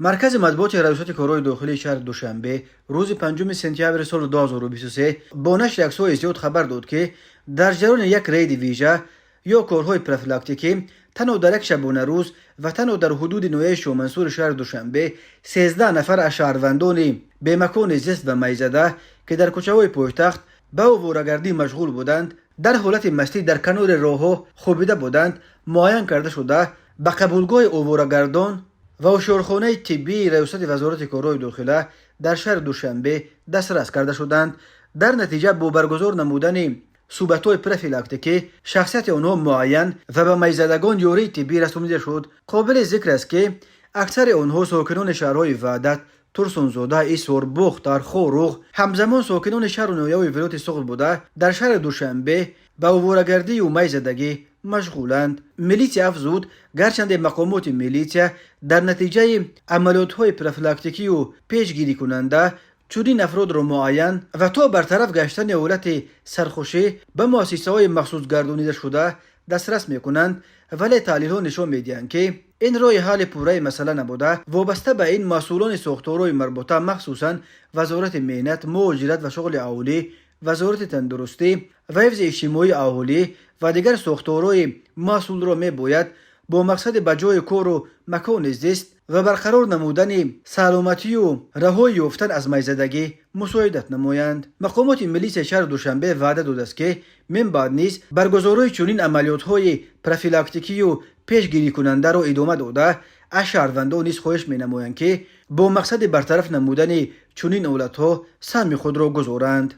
Маркази матбуоти Раёсати корҳои дохилии шаҳри Душанбе рӯзи 5 сентябри соли 2023 бо нашри аксҳои зиёд хабар дод, ки дар ҷараёни як рейди вижа ё корҳои профилактикӣ танҳо дар як шабонарӯз ва танҳо дар ҳудуди ноҳияи Шоҳмансури шаҳри Душанбе 13 нафар аз шаҳрвандони бемакони зист ва майзада, ки дар кӯчаҳои пойтахт ба оворагардӣ машғул буданд, дар ҳолати мастӣ дар канори роҳҳо хобида буданд, муайян карда шуда, ба қабулгоҳи оворагардон ва ҳушёрхонаи тиббии Раёсати Вазорати корҳои дохила дар шаҳри Душанбе дастрас карда шуданд. Дар натиҷа бо баргузор намудани суҳбатҳои профилактикӣ шахсияти онҳо муайян ва ба майзадагон ёрии тиббӣ расонида шуд. Қобили зикр аст, ки аксари онҳо сокинони шаҳрҳои Ваҳдат, Турсунзода, Исор, Бохтар, Хоруғ, ҳамзамон сокинони шаҳру ноҳияҳои вилояти Суғд буда, дар шаҳри Душанбе ба оворагардию майзадагӣ машғуланд. Милитсия афзуд, гарчанде мақомоти милитсия дар натиҷаи амалиётҳои профилактикию пешгирикунанда чунин афродро муайян ва то бартараф гаштани ҳолати сархушӣ ба муассисаҳои махсусгардонидашуда дастрас мекунанд, вале таҳлилҳо нишон медиҳанд, ки ин роҳи ҳалли пурраи масъала набуда, вобаста ба ин масъулони сохторҳои марбута, махсусан Вазорати меҳнат, муҳоҷират ва шуғли аҳолӣ, Вазорати тандурустӣ ва ҳифзи иҷтимоии аҳолӣ ва дигар сохторҳои масъулро мебояд бо мақсади ба ҷойи кору макони зист ва барқарор намудани саломатию раҳоӣ ёфтан аз майзадагӣ мусоидат намоянд. Мақомоти милитсияи шаҳри Душанбе ваъда додааст, ки мин баъд низ баргузории чунин амалиётҳои профилактикию пешгирикунандаро идома дода, аз шаҳрвандон низ хоҳиш менамоянд, ки бо мақсади бартараф намудани чунин ҳолатҳо саҳми худро гузоранд.